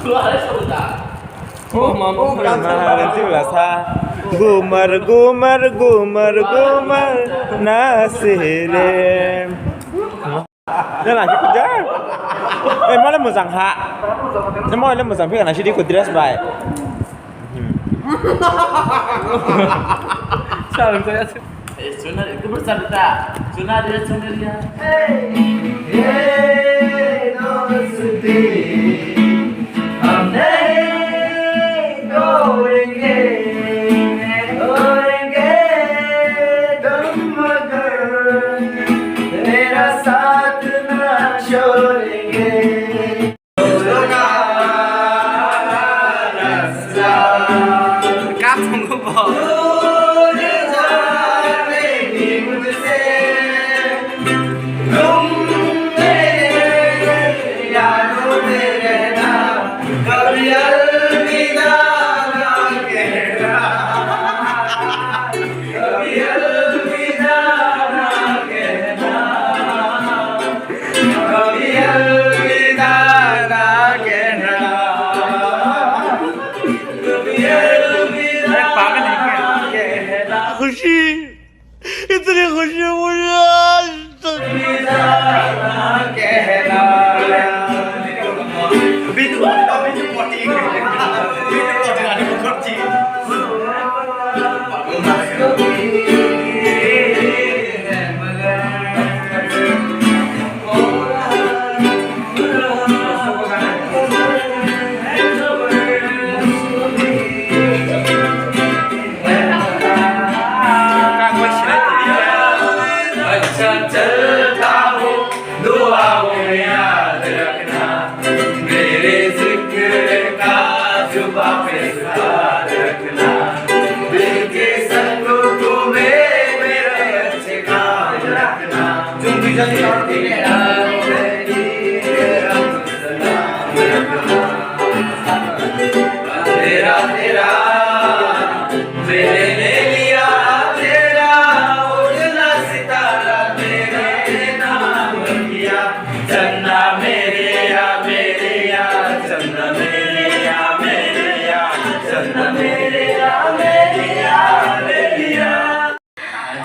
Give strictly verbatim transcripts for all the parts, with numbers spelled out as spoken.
Khulare soda. Oh, mama, oh, mama, mama, mama, mama, sa. Gumar, gumar, gumar, gumar, nasire. Nang lagi kerja. Eh, malah mujang ha. Nang malah mujang, pi kana sidi ku dress bai. Hmm. Salam saya. Eh, sunar, itu bersabda. Sunar dia, sunar dia. Hey, hey, dosti, hum nahi todenge, todenge tum agar, tera saath na chhodenge.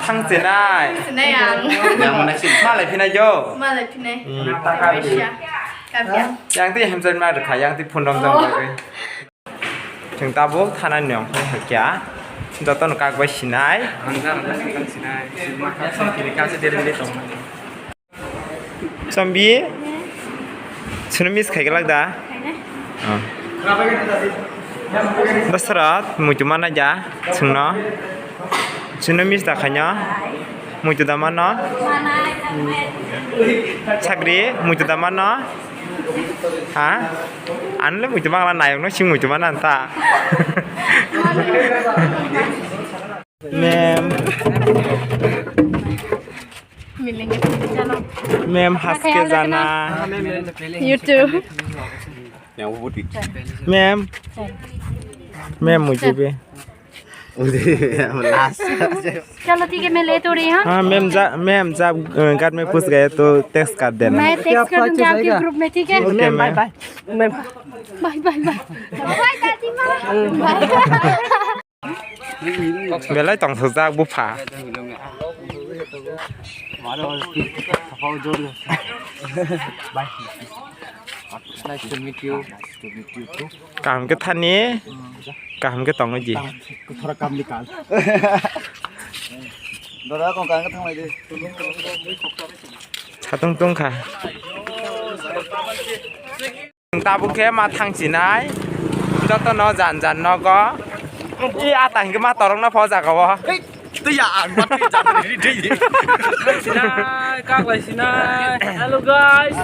Thang chenai. Chenai ang. Malai phinai jo. Malai phinai. Hmm. Kaisa. Kapya. Yang ti hemjai ma rwkha, yang ti phone rom jang bagwi. Chwng tabuk thana ni nong phai kha. Joto no kak bai sinai. Ang jang jang sinai. Makha sa kiri kasa deri deri tong. Chambi, chwngno miss khai glak da? Khaina. Oh. Basra, muitu mana ja, chwngno. Chwngno miss da khaino. Muitu da mano. Sagri, muitu da mano. Ha? Anle muitu mangla nayokno sing muitu mana anta. Ma'am. Ma'am, haske jana. YouTube. Ma'am. Ma'am, mujhe bhi. चलो ठीक है, मैं लेट हो रही हूँ। हाँ मैम, जा मैम, जा अ, घर में पूछ गए तो टेक्स्ट कर देना। मैं टेक्स्ट कर दूंगी आपके ग्रुप में, ठीक है? Okay ma'am. Bye bye. Bye bye bye. Bye दादी माँ। Belai tongthokjak bupha. Nice to meet you. Kaham khe thani, kaham khe tongwi di. Thora kamli kal. Dora kong kaham khe thanglai di. Satung tungkha. Tabuk khe ma thang chinai, joto no jan jan nogo. I ata hinkhe ma torok no pho jaga o. Twi ya ang ma twi jan ri ri. Sinai, kak lai sinai. Hello guys.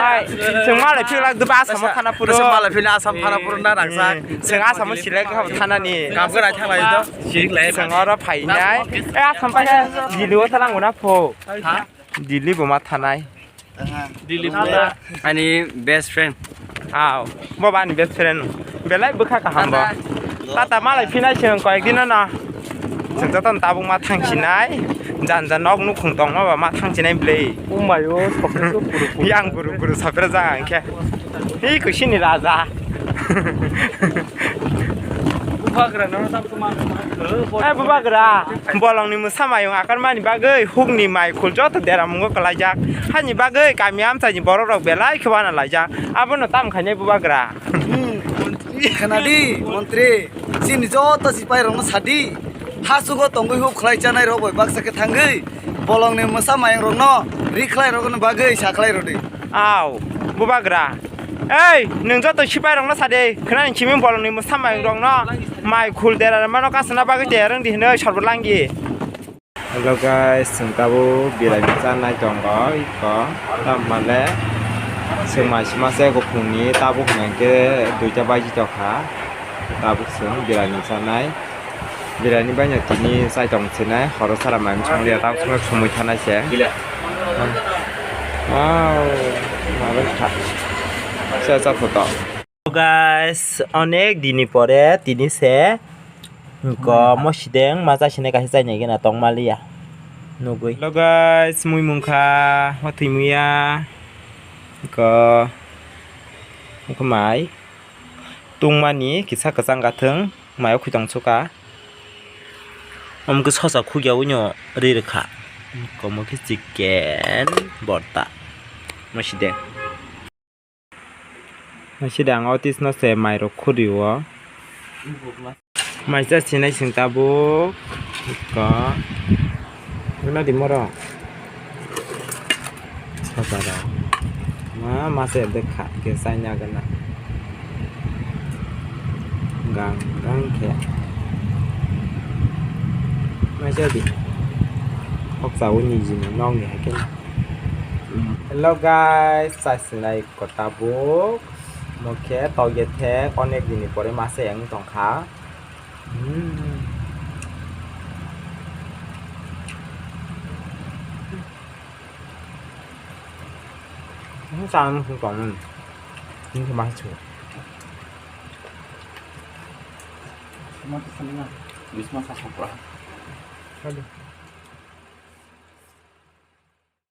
Hai, chwng malai philak duba Assam thana puro. Chwng malai philak Assam thana puro na rangsa. Chwng Assam select kha thana ni. Kam khe rai thalai do. Chwng oro phainai. Eh, Assam pai Delhi o thalang na pho. Ha? Delhi bo ma thanai. Ani best friend. Aw, bo bani best friend. Belai bwkha kaham bo. Tata malai phinai chwng koyek dino no. Chwng joto no tabuk ma thang chinai. Jan jan nok nukhung tongma ba ma thang chinai bwlwi. Umai o sokhe so puru puru. Yang buru buru sapra ja ang khe. Hi kusini raja. Bubagra no tam tuma. Eh, bubagra. Bolongni mwsa mayung akarmani bagwi hukni mai khul joto deramungo kwlaijak. Hani bagwi kami amchaini borok rok belai khe wana laijak. Abono tam khainai bubagra. Hmm. Khanadi, montri, chini joto sipai rokno sadi. Hasugo tongwi huk khlai chanai rok bai baksa khe thangwi. Bolongni mwsa mayung rokno ri khlai rokno bagwi sa khlai rodi. Aw, bubagra. Ei, nwng joto sipai rokno sadi. Khwnani simi bolongni mwsa mayung rokno. Mai khul dera mano kasana bagwi teyar wng di hinwi sorbo langi. Hello guys, chwng tabuk biryani chanai tongo iko. Tamale chwng mai sima se kuphungni tabuk hwnkhe duita baji tokha. Tabuk chwng biryani chanai. Biryani baino tini chai tong sinai, horo sara mai msong liya tabuk chwng sumui thanai se. Wow, mabel kha. Se cha photo. Guys, onek dini pore tini se ko mosideng ma chai sinai kaisa chai nai gana tong maliya. Nugui. Hello guys, mui mungkha, ma thwi muya. Ko, ko mai. Tungmani kisa kwchang gathwng, mai o khwi tong suka. Omo khe sosa khukya wino ri rwkha. Komo khe chicken borta. Mosideng. Sida ang o tisno se mairok khuri o. Maisa sinai sing tabuk. Iko. Gana di moro. Sasa da. Ma masa de kha ke sanya gana. Gang gang khe. Maisa di. Hoksa uni jini nong ni hakin. Hello guys, chai sinai ko tabuk. Mo khe togye thek onek dini pore masa yang tongkha. Hmm. Hmm, sana mung tong. Hmm, masa chu. Bisma sa sopra. Aduh.